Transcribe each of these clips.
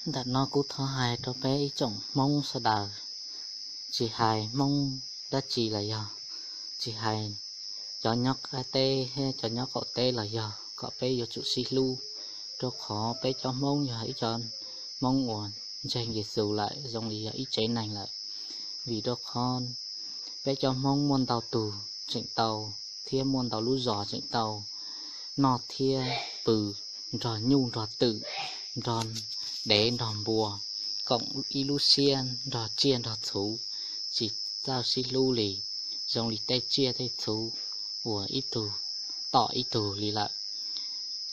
Ntawm no kuv thov hais rau peb ib tsoom Hmoob sawv daws, tsis hais Hmoob dab tsi los yog, tsis hais cov nyob qab teb thiab cov nyob qaum teb los yog, kom peb yuav tsum sib hlub, rau qhov peb cov Hmoob yog ib co Hmoob uas ntseeg Yexus lawm zoo li yog ib tsev neeg lawm. Vim rau qhov peb cov Hmoob muaj ntau tug tseem tau, thiab muaj ntau lub zos tseem tau noj thiab pw, nrog nyuj nrog twm, nrog dev nrog npua, koom ib lub siab nrog tsiaj nrog txhu, tsis txawj sib hlub li, zoo li tej tsiaj tej txhu uas ib tug tom ib tug li lawm.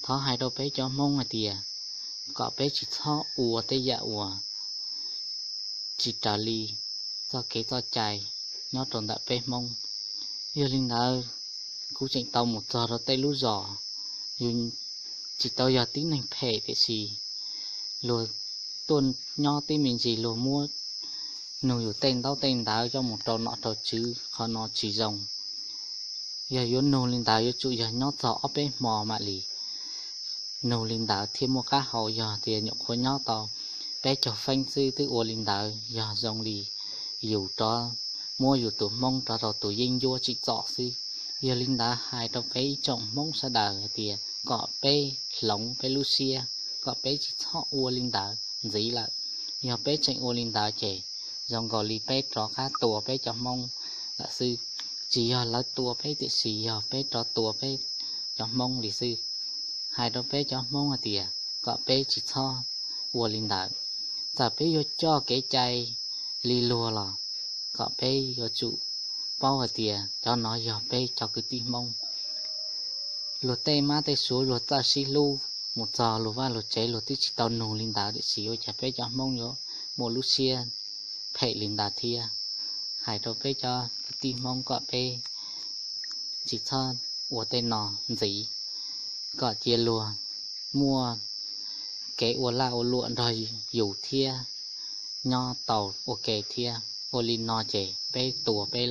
Thov hais rau peb cov Hmoob hais tias kom peb tsis txhob ua tej yam uas tsis raws li txoj kev txoj cai nyob rau ntawm peb Hmoob. Yog li ntawd, kuv tseem tau mus txog rau tej lub zos, yus tsis tau yog tib neeg phem tiam sis luag tuaj nyob tib me ntsis luag muab nug yus tej ntaub tej ntawv coj mus rau nom rau tswv, qhov no tsis zoo. Yog yuav nug li ntawd yuav tsum yog nyob txog ob peb hmo mam li nug li ntawd thiaj muaj qab hau. Yog tias nyuam qhuav nyob tau peb caug feeb xwb twb ua li ntawd, yog zoo li yus rov muab yus tus Hmoob rov rau tus yeeb ncuab tsim txom xwb. Yog li ntawd hais rau peb ib tsoom Hmoob sawv daws hais tias kom peb hloov peb lub siab, kom peb tsis txhob ua li ntawd ntxiv lawm. Yog peb tseem ua li ntawd ces zoo nkaus li peb rov qab tua peb cov Hmoob lawm xwb. Tsis yog lawv tua peb tiam sis yog peb rov tua peb cov Hmoob li xwb. Hais rau peb cov Hmoob hais tias kom peb tsis txhob ua li ntawd. Txawm peb yuav coj kev cai li luag los kom peb yuav tsum paub hais tias cov no yog peb cov kwv tij Hmoob. Luag tej mab tej suav luag txawj sib hlub, mus txog luag vaj luag tsev luag twb tsis tau nug li ntawd tiam sis ua cas peb cov Hmoob yuav muaj lub siab phem li ntawd thiab. Hais rau peb cov kwv tij Hmoob kom peb tsis txhob ua tej no ntxiv, kom cia luag muaj kev ua laj ua luam nrog yus thiab nyob tau ua ke thiab. Ua li no ces peb tua peb